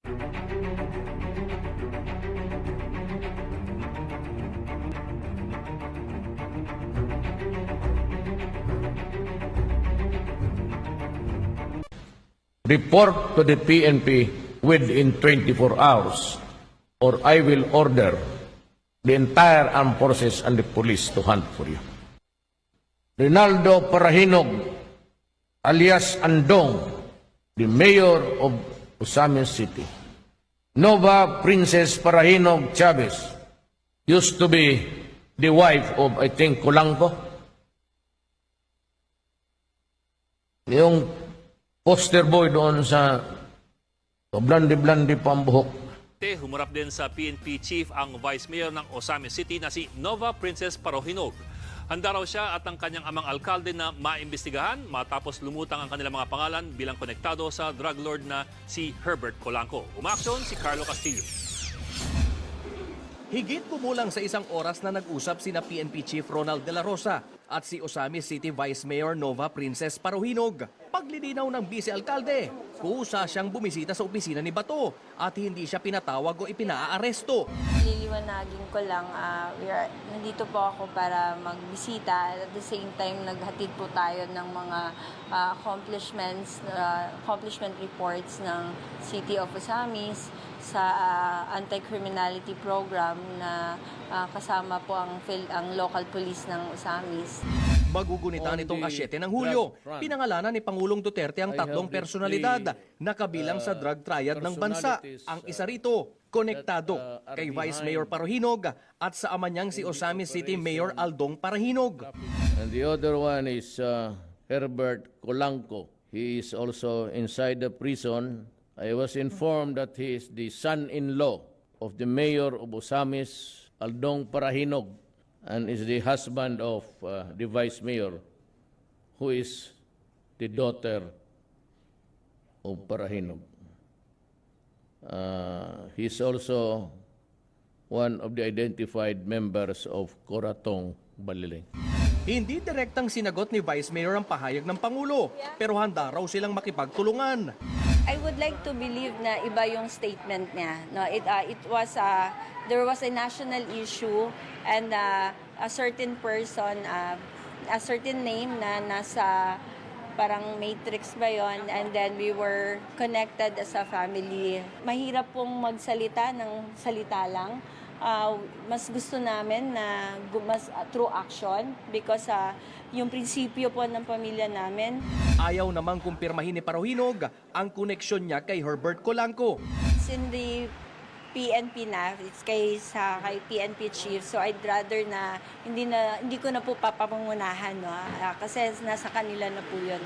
Report to the PNP within 24 hours or I will order the entire armed forces and the police to hunt for you. Rinaldo Parahinog, alias Andong, the mayor of Ozamiz City. Nova Princess Parahinog Chavez used to be the wife of, I think, Colanco. Yung poster boy doon sa blandi-blandi pa ang buhok. Humarap din sa PNP chief ang Vice Mayor ng Ozamiz City na si Nova Princess Parohinog. Handa raw siya at ang kanyang amang alkalde na maimbestigahan matapos lumutang ang kanilang mga pangalan bilang konektado sa drug lord na si Herbert Colanco. Umaksyon si Carlo Castillo. Higit kumulang sa isang oras na nag-usap sina PNP Chief Ronald De La Rosa at si Ozamiz City Vice Mayor Nova Princess Parohinog. Paglilinaw ng Vice Alkalde, kusa siyang bumisita sa opisina ni Bato at hindi siya pinatawag o ipinaaresto. Liliwanagin ko lang, nandito po ako para magbisita. At the same time, naghatid po tayo ng mga accomplishment reports ng City of Ozamiz sa anti-criminality program na kasama po ang local police ng Ozamiz. Magugunita On nitong the 7 ng Hulyo. drug front, Pinangalanan ni Pangulong Duterte ang I have tatlong the personalidad three, na kabilang sa drug triad ng bansa. personalities, Ang isa rito, konektado that are kay Vice behind Mayor Parohinog at sa ama niyang si Ozamiz City Mayor Aldong Parahinog. And the other one is Herbert Colanco. He is also inside the prison. I was informed that he is the son-in-law of the mayor of Ozamiz, Aldong Parahinog, and is the husband of the vice mayor, who is the daughter of Parahinog. He is also one of the identified members of Kuratong Baleleng. Hindi direktang sinagot ni Vice Mayor ang pahayag ng Pangulo, pero handa raw silang makipagtulungan. I would like to believe na iba yung statement niya. No, it it was there was a national issue and a certain person, a certain name na nasa parang matrix ba yon, and then we were connected as a family. Mahirap pong magsalita ng salita lang. Mas gusto namin na mas through action because yung prinsipyo po ng pamilya namin. Ayaw namang kumpirmahin ni Parohinog ang koneksyon niya kay Herbert Colanco. It's in the PNP na, it's kay PNP chief. So I'd rather na hindi ko na po papapangunahan, no, kasi nasa kanila na po 'yun.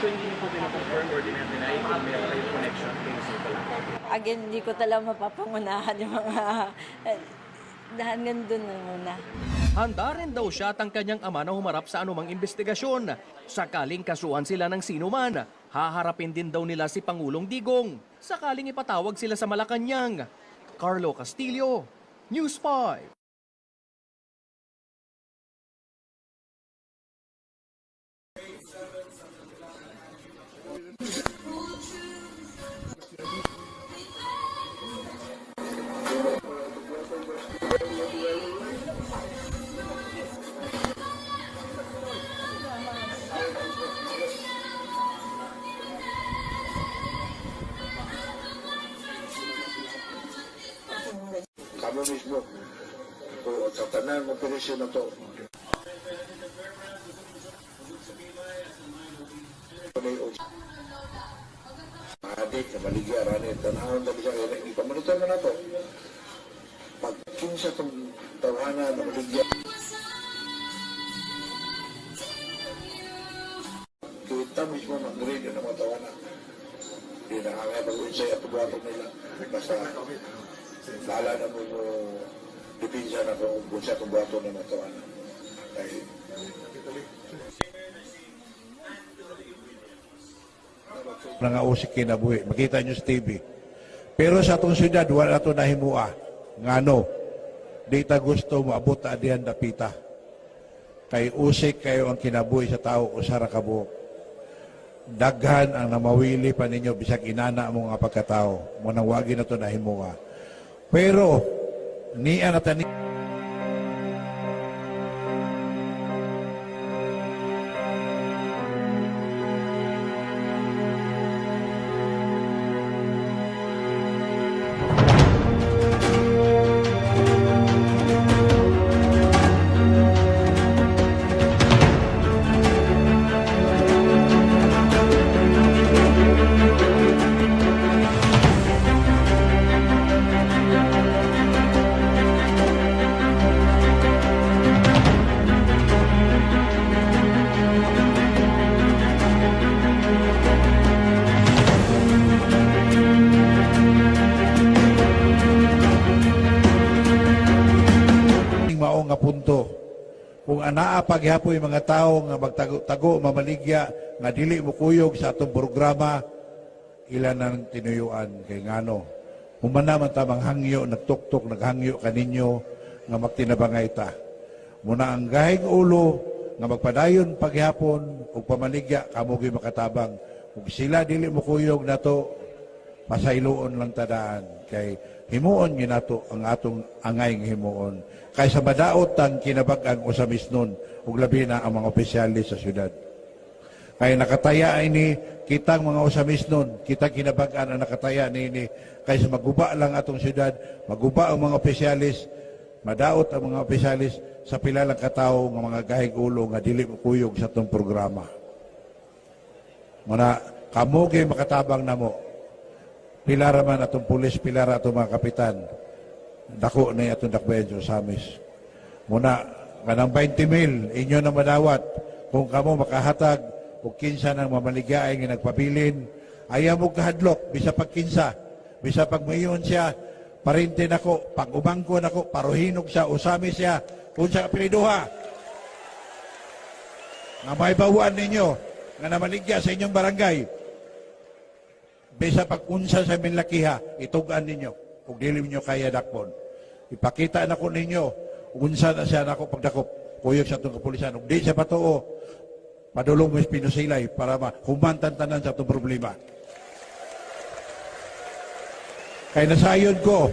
So hindi niyo po pinaconfirm or dinedeny kung meron kayong connection kay Mr. Colanco? Again, hindi ko talaga mapapangunahan yung mga hanggang dun na muna. Handa rin daw siya at ang kanyang ama na humarap sa anumang investigasyon. Sakaling kasuhan sila ng sino man, haharapin din daw nila si Pangulong Digong. Sakaling ipatawag sila sa Malacanang. Carlo Castillo, News 5. Kamo mismo o sa tanan operasyon na to. Adik na maligya rani tanawon dali siya kaya ipamonitor mo na to. Pag kinsa tong tawhana na maligya, kita mismo mag-radio ng mga tawhana. Hindi na kaya pag-unsay at buhaton nila. Basta bahala na mo mo depensa na kung sa itong buhaton ng mga tawhana. Kaya, nga usik kinabuhi. Makita nyo sa TV. Pero sa atong syudad, wala na ito nahimua. Ngano, di ta gusto moabot ta diyan dapita. Kay usik kayo ang kinabuhi sa tao, usara ka buok. Daghan ang namawili pa ninyo bisag inana mo nga pagkatao. Mo nang wagi na to nahimua. Pero niya na tani mao nga punto. Kung anaa paghapoy mga tao nga magtago-tago, mamaligya, nga dili mukuyog sa atong programa, ila nang tinuyuan kay ngano. Humana man ta manghangyo, nagtuktok, naghangyo kaninyo nga magtinabangay ta. Muna ang gahig ulo nga magpadayon paghapon ug pamaligya kamo gyud makatabang. Ug sila dili mukuyog nato, pasayloon lang tadaan kay himuon gyud nato ang atong angay nga himuon. Kay sa madaot ang kinabag-ang Ozamiz-non ug labi na ang mga opisyalis sa syudad. Kay nakataya ini kitang mga Ozamiz-non, kitang kinabag-an ang nakataya niini kay sa maguba lang atong syudad, maguba ang mga opisyalis, madaot ang mga opisyalis sa pila lang katawo nga mga gahig ulo nga dili mokuyog sa atong programa. Muna kamo gyud makatabang namo. Pila ra man atong pulis, pila ra atong mga kapitan. Dako na atong dakbayan sa Ozamiz. Muna kanang 20 mil inyo na madawat kung kamo makahatag og kinsa nang mamaligyaay nga nagpabilin, ayaw mo kahadlok bisa pag kinsa, bisa pag mayon siya, parente nako, pag umangko nako, paruhinog siya, Ozamiz siya, unsa apelyidoha nga may bawaan ninyo nga namaligya sa inyong barangay, bisa pag unsa sa minlakiha, itugan ninyo ug dili ninyo kaya dakpon. Ipakita nako ninyo unsa na siya nako pagdakop kuyog sa atong kapulisan. Ug di siya patuo, padulong mo pinusilay para mahumantan tanan sa atong problema. Kay nasayod ko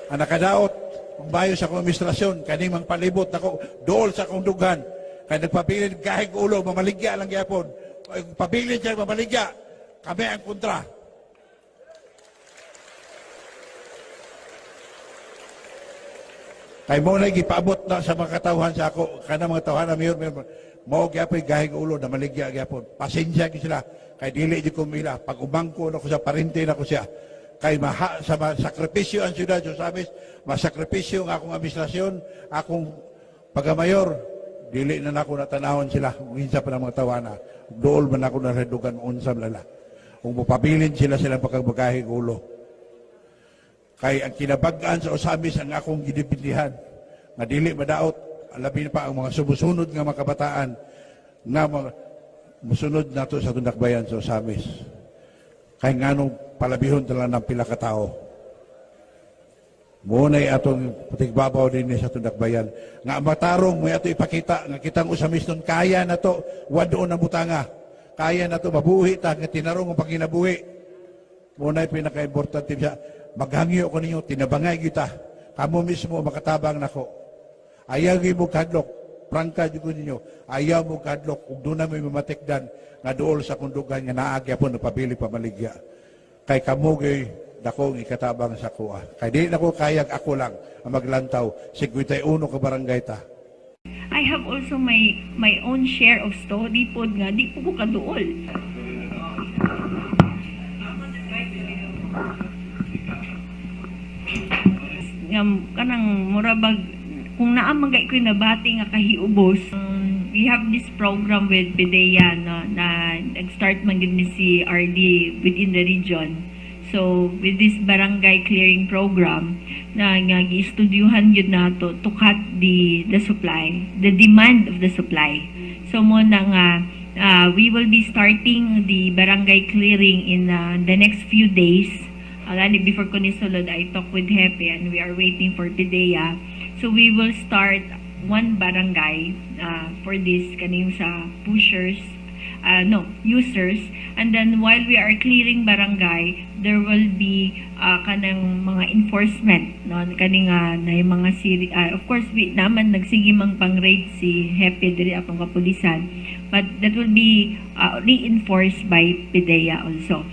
ang nakadaot ang bayo sa akong administrasyon kaning mang palibot nako dool sa akong dughan kay nagpabilin gahig ulo mamaligya lang gyapon. Pabilin siya mamaligya, kami ang kontra. Kay mo na gipaabot na sa mga katawhan sa ako, kana mga tawhan na mayor, mayor, mao gyapon gahig ulo na maligya gyapon. Pasensya gyud sila kay dili jud ko mila. Pag umangko na ko sa parente na ko siya. Kay maha, sa masakripisyo ang siyudad sa Ozamiz, masakripisyo ang akong administrasyon, akong pagamayor, dili na nako natanahon sila kung kinsa pa ng mga tawana. Dool man ako naredugan unsa lala. Kung mapabilin sila silang pagkabagahig ulo. Kay ang kinabag-an sa Ozamiz ang akong gidipindihan nga dili madaot, labi na pa ang mga sumusunod nga mga kabataan nga mga musunod nato sa atong dakbayan sa Ozamiz. Kay nganong palabihon tala ng pila ka tawo. Muna'y atong patigbabaw din sa atong dakbayan. Nga matarong mo ato ipakita nga kitang Ozamiz nun kaya na to, wadoon na butanga. Kaya na to mabuhi ta nga tinarong ang panginabuhi. Muna'y pinaka-importante siya. Maghangyo ko ninyo, tinabangay kita. Kamo mismo makatabang nako. Ayaw mo kadlok, prangka jud ko ninyo. Ayaw mo kadlok ug doon na may mamatikdan nga dool sa kundugan nga naagya po napabili pamaligya. Kay kamo gyud dako ang ikatabang sa kuha. Kay di nako kayag ako lang ang maglantaw 51 ka barangay ta. I have also my own share of story pod nga di po ko kaduol. Nga kanang murabag kung naa man gay ko'y nabati nga kahiubos. We have this program with PDEA, no, na nag-start man gid ni si RD within the region. So with this barangay clearing program na nga gistudyuhan gyud nato to cut the supply, the demand of the supply. So mo na nga we will be starting the barangay clearing in the next few days. Gani before ko ni sulod, I talk with Hepe and we are waiting for PDEA. So we will start one barangay for this kaning sa pushers. no, users. And then while we are clearing barangay, there will be kanang mga enforcement, no, kani nga na yung mga siri, of course we naman nagsige mang pang-raid si Hepe diri, atong kapulisan, but that will be reinforced by PDEA also.